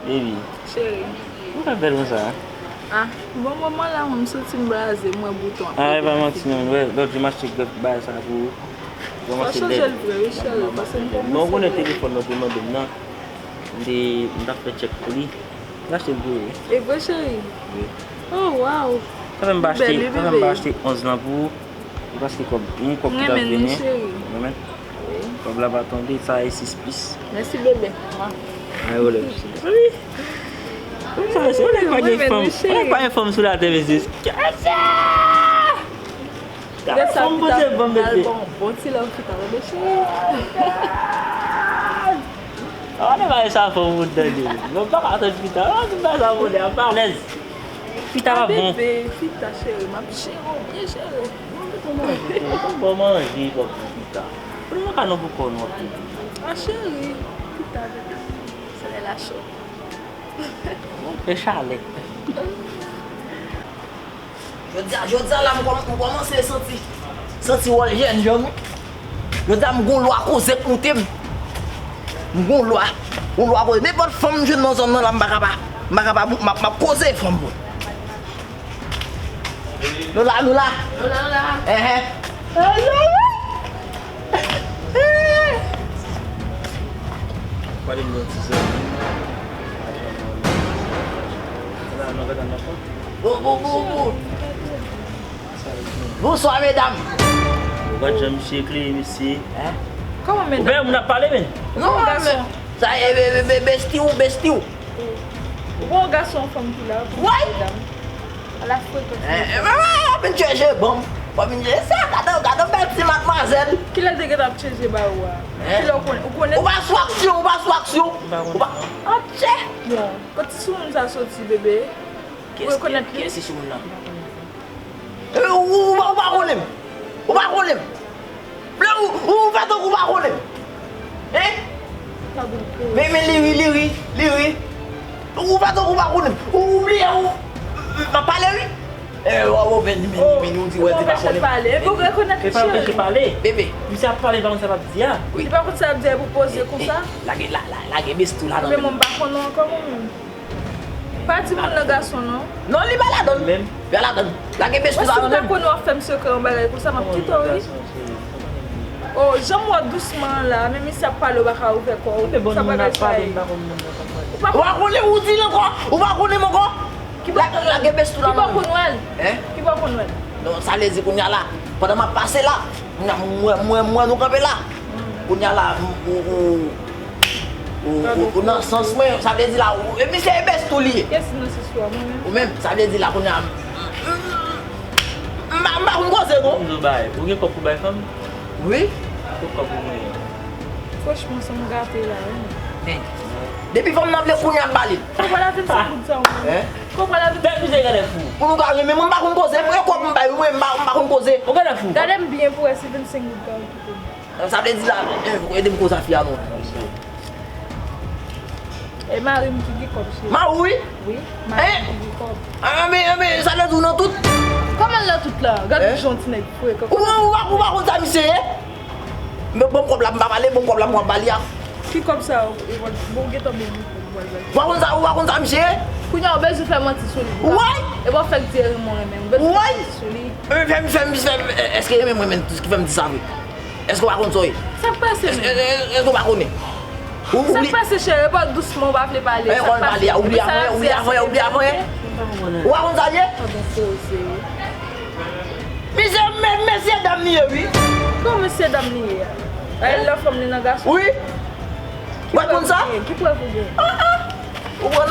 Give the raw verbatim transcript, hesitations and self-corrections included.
Baby. Cheri. Ou fè bèl konsa? Ah, bon moman la, mwen, m santi m blaze, m wè bouton ap Ah, e pa manti non, lòt jou m achte gòt bagay sa pou ou. Bon, m achte lèd. Sa chanje l vre, wi, cheri, paske m kòmanse. Non, ou konnen telefòn nan te mande m nan. M te, m t ap fè tchèk pou li. M achte l pou ou, wi. E vre, cheri? Wi. Oh, wow. Sa fè m pa achte, sa fè m pa achte onz lan pou ou. Ou paske kòb, yon kòb ki t ap vini. Renmen nou, cheri. Renmen. Wi. Kòb la pa tonbe, sa e sis pis. Mèsi, bebe. Ay, wole. Wi. Sa, se yon nèg pa gen fanm. Yon nèg pa gen fanm sou latè, mesye. Gade sa, fanm poze fanm, mesye. Bon, bon ti love ki ta rele, cheri. Sa pa de bagay sa fanm moun tande. Mwen pa ka tann pita. Ah, tout bagay sa moun ap alèz. Pita pa bon. Bebe, pita cheri, m ap jere w byen jere. Bon manje, bon pita. Pou nou ka non pou kò nou ap pita. Ah, cheri, pita bebe. Solèy la cho. Bon, fè chalè. Jodi a, jodi a la, m kòm-, m kòmanse santi, santi wòl jèn, jèn, wi. Jodi a, m gon lwa koze k moute m. M gon lwa, gon lwa koze. Nenpòt fanm m jwenn nan zòn nan la, m pa ka pa, m pa ka pa, m ap, m ap koze fanm, bro. Nou la, nou la. Nou la, nou la. Enhen. Pale m yon ti zanmi. Bon, bon, bon, bon. Bonswa, medam. Ou pa janm misye kle, mesye. Hein? Kòman, medam? Ou fè moun ap pale, men. Non, men, sa e, be, be, be, besti w, besti w. Ou wè yon gason, yon fanm ki la, pou medam. Ala frekans. Eh, eh, mwen, mwen, mwen vin chèche, bon. Mwen vin chèche sa, gade, gade bèl ti madmwazèl. Kilè te gentan ap chèche ba ou a? Kilè ou konnen, ou konnen? Ou pa sou aksyon, ou pa sou aksyon. Ou pa, atchè. Bon, kote timoun sa soti, bebe? Ou rekonèt li? Kiyès ki timoun nan? Eh, ou, ou, ou pa, ou pa konnen m? Ou pa konnen m? Ou, ou, ou fè tankou ou pa konnen m? Hein? Men, men li ri, li ri, li ri. Ou fè tankou ou pa konnen m? Ou, ou bliye ou, m ap pale wi. Eh, w, w, men, men, men, ou di w di pa konnen m. Epi ou rekonèt li, cheri. Bebe. Misye ap pale, li pa konn sa l ap di a. Li pa konn sa l ap di a, pou poze konsa. Lage, la, la, lage besti w ladan. Men mwen m pa konnen ankò mwen menm. Pa di moun nan gason non. Non, li pa ladann. Menm. Li pa ladann. Lage besti w ladann menm. Wè, si m ta konnen w ap fè m sekrè yon bagay konsa, m ap kite w, wi. Oh, jan m wè w dousman an la, men misye ap pale, w pa ka ouvè kò w. Sa bagay sa ye. Ou pa konnen, ou di l ankò, ou pa konnen m ankò. Lage besti w ladann. Ki bò kounwèl? Hein? Ki bò kounwèl? Non, sa vle di kounye a la, pandan m ap pase la, Mwen, mwen, mwen, mwen, nou kanpe la. Kounye a la, ou, ou, ou, ou, ou nan sans mwen, sa vle di la, ou, e misye e bèstou li ye. Kiyès ki nan sans ou a, mwen menm? Ou menm, sa vle di la, kounye a, m, m, m, m pa, m pa konn koze, non. Ou gen kòb pou bay fanm? Wi. Kot kòb ou genyen? Franchman, sa m gate la, wi. Men, depi fanm nan vle kounye a, m ba li. Fò w pral avè m san goud sa, mwen. Hein? Kòb pral avè m. Tèt misye genlè fou. Pou nou ka renmen, mwen m pa konn koze. Mwen kòb m bay, mwen m pa, m pa konn koze. Ou genlè fou. Gade m byen pou wè si vennsenk goud ka kite m. Sa vle di la, eh, ede m koze a fi a non. E mari m ki gen kòb, cheri. Mari w wi? Wi, mari m ki gen kòb. Ah, men, men, sa vle di w nan tout? Kòman l nan tout la? Gade jan ti nèg frekan. Ou, ou, ou pa, ou pa konn sa misye ye? Men bon kòb la, m pa pale, bon kòb la, m ap ba li a. Ki kòb sa yo? E bon, bon, ou gentan bon, bon, bon, bon. Ou pa konn sa, ou pa konn sa misye ye? Kounye a, ou bezwen fè manti sou li. Ou pa, e bon, fèk di Raymond renmen. Ou bezwen fè manti sou li. Fè m, fè m, fè m, èske renmen mwen menm, ki fè m di sa vre? Èske w pa konn sa w ye? Sa k pase menm? Èske w pa konnen? Sa k pase, cheri? Pale dousman, ou pa vle pale. Sa k pase? Oubli avan, oubli avan, oubli avan. Ou pa konn sa l ye? Misye, men, mesye dam li ye, wi. Kòman mesye dam li ye a? Ay, lè fanm li nan gason. Wi. Ou pa konn sa? Ki prèv ou gen? Ah, ah. Ou pran